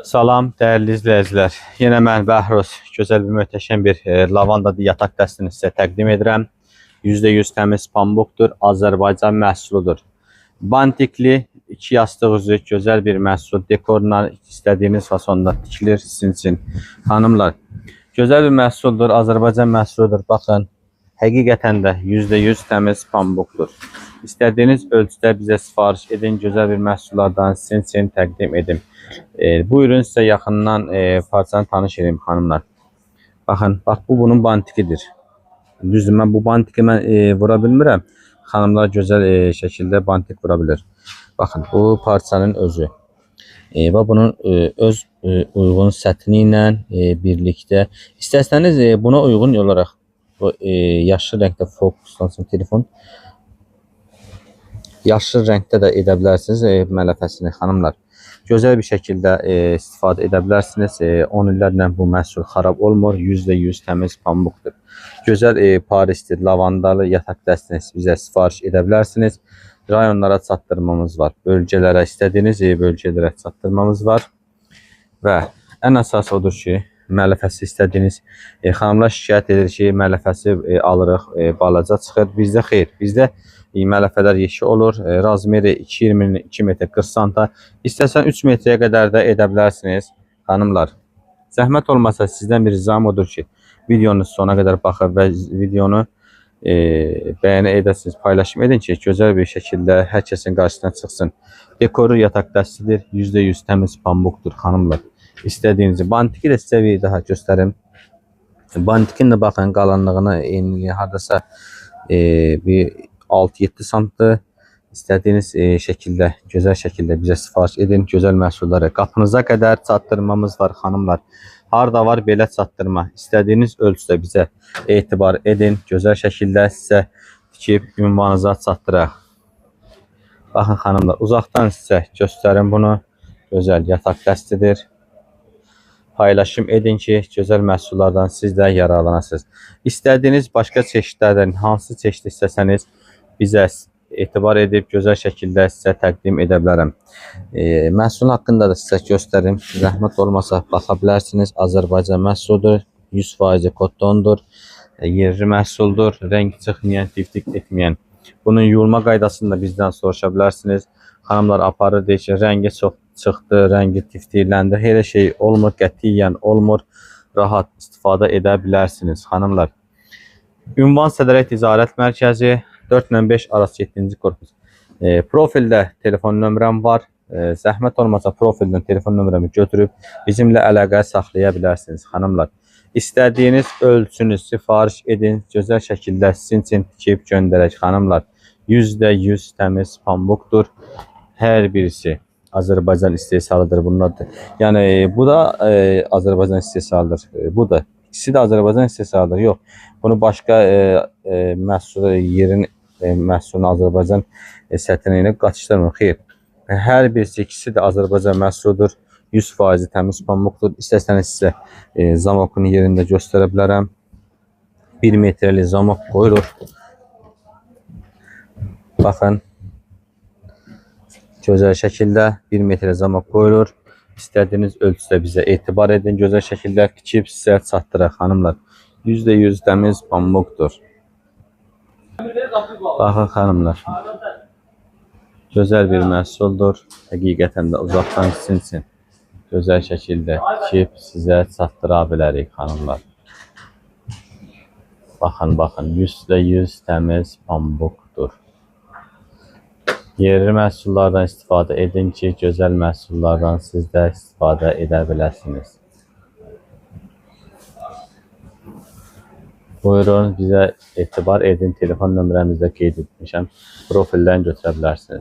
Salam dəyərli izləyicilər. Yenə mən Bəhruz gözəl bir möhtəşəm bir lavanda yataq dəstini sizə təqdim edirəm. %100 təmiz pambıqdır, Azərbaycan məhsuludur. Bantikli iki yastıq üzü gözəl bir məhsul. Dekorla istədiyiniz fasonda tikilir sizin üçün. Xanımlar, gözəl bir məhsuldur, Azərbaycan məhsuludur. Baxın, həqiqətən də %100 təmiz pambıqdır. İstədiyiniz ölçüdə bizə sifariş edin, gözəl bir məhsullardan sizin üçün təqdim edim. Buyurun sizə yaxından parçanı tanış edeyim xanımlar. Baxın, bax bu bunun bantikidir. Düzdür, mən bu bantiki mən vura bilmirəm. Xanımlar gözəl şəkildə bantik vura bilir. Baxın, bu parçanın özü. Və bunun öz uyğun sətini ilə birlikdə istəsəniz buna uyğun olaraq bu yaşıl rəngdə fokuslansın telefon. Yaşıl rəngdə də edə bilərsiniz mələfəsini xanımlar. Gözəl bir şəkildə istifadə edə bilərsiniz. 10 illərlə bu məhsul xarab olmur. %100 təmiz pambıqdır. Gözəl Parisli lavandalı yataq dəstini bizə sifariş edə bilərsiniz. Rayonlara çatdırmamız var. Bölgələrə istədiyiniz bölgələrə çatdırmamız var. Və ən əsası odur ki, mələfəsi istədiyiniz xanımlar şikayət edir ki, mələfəsi alırıq, balaca çıxır. Bizdə xeyr, bizdə mələfələr yeşik olur. Razmeri 2,20 2 metr 40 santa. İstəsən 3 metrəyə qədər də edə bilərsiniz xanımlar. Zəhmət olmasa sizdən bir ricam odur ki, videonun sona qədər baxın və videonu bəyəni edəsiniz, paylaşım edin ki, gözəl bir şəkildə hər kəsin qarşısına çıxsın. Dekoru yataq dəstidir, %100 təmiz pambıqdır xanımlar. İstədiyinizi bantiki də sizə bir daha göstərim. Bantikin də baxın qalınlığına, enliliyi hardasa bir 6-7 santdır. İstədiyiniz şəkildə, gözəl şəkildə bizə sifariş edin. Gözəl məhsulları qapınıza qədər çatdırmamız var xanımlar. Harda var belə çatdırma. İstədiyiniz ölçüdə bizə etibar edin. Gözəl şəkildə sizə tikib ünvanınıza çatdıraq. Baxın xanımlar, uzaqdan sizə göstərim bunu. Gözəl yataq dəstidir. Paylaşım edin ki, gözəl məhsullardan siz də yararlanasınız. İstədiyiniz başqa çeşidlərdən hansı çeşid istəsəniz bizə etibar edib gözəl şəkildə sizə təqdim edə bilərəm. Məhsul haqqında da sizə göstərim. Zəhmət olmasa baxa bilərsiniz. Azərbaycan məhsuludur. 100% kotondur. Yerli məhsuldur. Rəng çıxmayan, tiftik etməyən. Bunun yuyulma qaydasını da bizdən soruşa bilərsiniz. Xanımlar aparır, deyir ki, rəngi çox çıxdı, rəngi tiftikləndi. Elə şey olmur, qətiyyən olmur. Rahat istifadə edə bilərsiniz xanımlar. Ünvan Sədərək Ticarət Mərkəzi 4 ilə 5 arası 7-ci korpus. Profildə telefon nömrəm var. Zəhmət olmasa profildən telefon nömrəmi götürüb bizimlə əlaqə saxlaya bilərsiniz xanımlar. İstədiyiniz ölçünü sifariş edin. Gözəl şəkildə sizin üçün tikib göndərək xanımlar. %100 təmiz pambıqdır. Hər birisi Azərbaycan istehsalıdır bunlar da. Yəni bu da Azərbaycan istehsalıdır. Bu da. İkisi də Azərbaycan istehsalıdır. Yox. Bunu başqa məhsulu yerin məhsulunu Azərbaycan sətini ilə qatışdırmır. Xeyr. Hər birisi ikisi də Azərbaycan məhsuludur. 100% təmiz pambıqdır. İstəsəniz sizə zamokun yerində göstərə bilərəm. 1 metrəlik zamok qoyulur. Baxın. Gözəl şəkildə 1 metrə zamok qoyulur. İstədiyiniz ölçüdə bizə etibar edin. Gözəl şəkildə tikib sizə çatdıraq xanımlar. %100 təmiz pambıqdır. Baxın xanımlar. Gözəl bir məhsuldur. Həqiqətən də uzaqdan sizin üçün gözəl şəkildə tikib sizə çatdıra bilərik xanımlar. Baxın, baxın, %100 təmiz pambıqdır. Yerli məhsullardan istifadə edin ki, gözəl məhsullardan siz də istifadə edə biləsiniz. Buyurun, bizə etibar edin. Telefon nömrəmizdə qeyd etmişəm. Profildən götürə bilərsiniz.